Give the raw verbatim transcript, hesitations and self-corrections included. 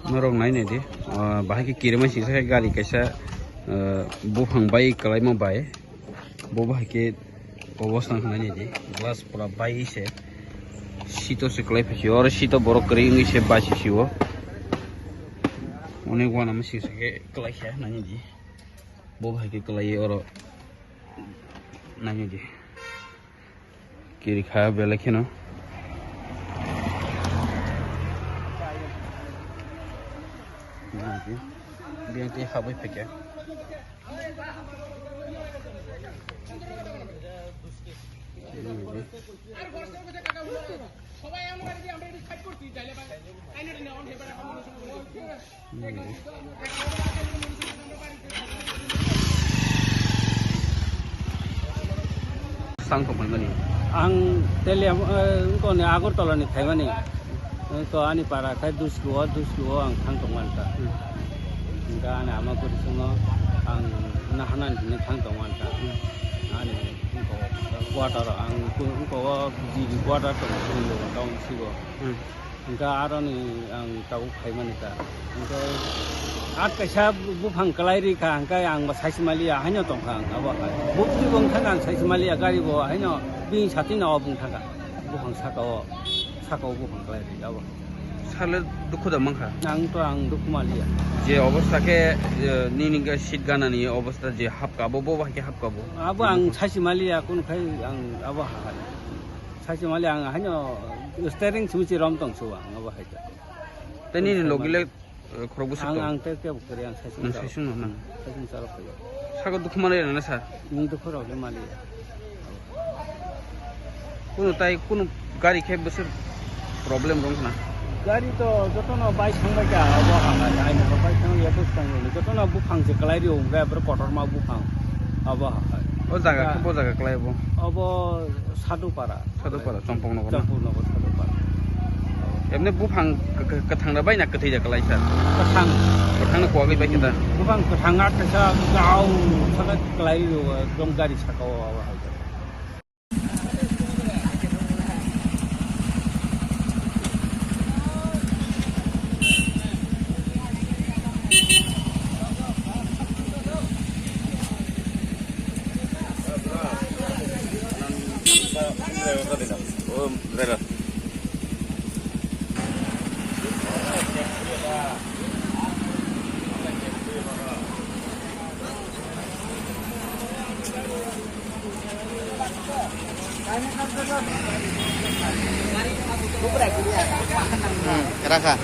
Norok nai nai di, ah, bahai khe kirima singsa khe gari kaisa, ah, buphang bai kwlaima bai. Bo bahai khe obosta wngkha nai nai di, glass pura bai se. Sito se kwlai phai sio, oro sito borok kwrwi wngwi se bai se sio. Onek uanama singsa khe kwlai kha nai nai di. Bo bahai khe kwlai oro nai nai di. Kiri kha belai kheno. Biyang twi habwi phaikha. Sang tongmani. Ang Teliam, eh, wngkoni Agartala ni phaimani. Eh, to ani para khai Duski o, Duski o ang thang tongmani ta. Hmm. Hingke ani ama kwrwi swngo ang nahanani hwnwi thang tongmani ta. Hmm. Ani wngko quarter ang wngko o G B quarter tongo, town sigo. Hmm. Hingke aroni ang tabuk phaimani ta. Hingke at kaisa buphang kwlai ri kha, hingke ang bo saisi maliya, haino tong kha ang abo hai. Bukti bo wng kha ang saisi maliya, gari bo haino bini sati no obo wng kha buphang saka o, saka o buphang kwlai ri abo. Sale dukhu da mankha? Ang to ang dukhu maliya. Je obostha khe, eh, nini ga seat ganani obostha je hapka bo, bo bahai khe hapka bo? Abo ang saisi maliya, kunu khai ang abo hai. Saisi maliya ang haino steering simi si rom tong suwa ang abo hai. Tei nini logi le, eh, khorok bwswk tong? Ang, ang tei kebo kwrwi, ang saisung. Nang saisung no nang? Saisung chalo khayo. Saka dukhu maliya na sir? Nwng dukhu rok le maliya. Kunu tai kunu gari khe bwswk problem rwng khna? Gari to jotono bike thangbai kha, abo ha, ha, ha, ai mo bike thang ya bwswk thang ni. Jotono buphang se kwlai rio, hwnkhe aboro kotorma buphang. Abo ha, ha. O jaga khe bo jaga kwlai bo? Abo Sadupara. Sadupara, Chompoknagar na? Chompoknagar, Sadupara. Emne buphang k-, k-, kwthang da bai na kwthwi da kwlai sir? Kwthang. Kwthang no kuwagwi bai khe da? Buphang kwthang a kaisa gao saka kwlai o, ekdom gari saka o, o, o. Hmm, raka.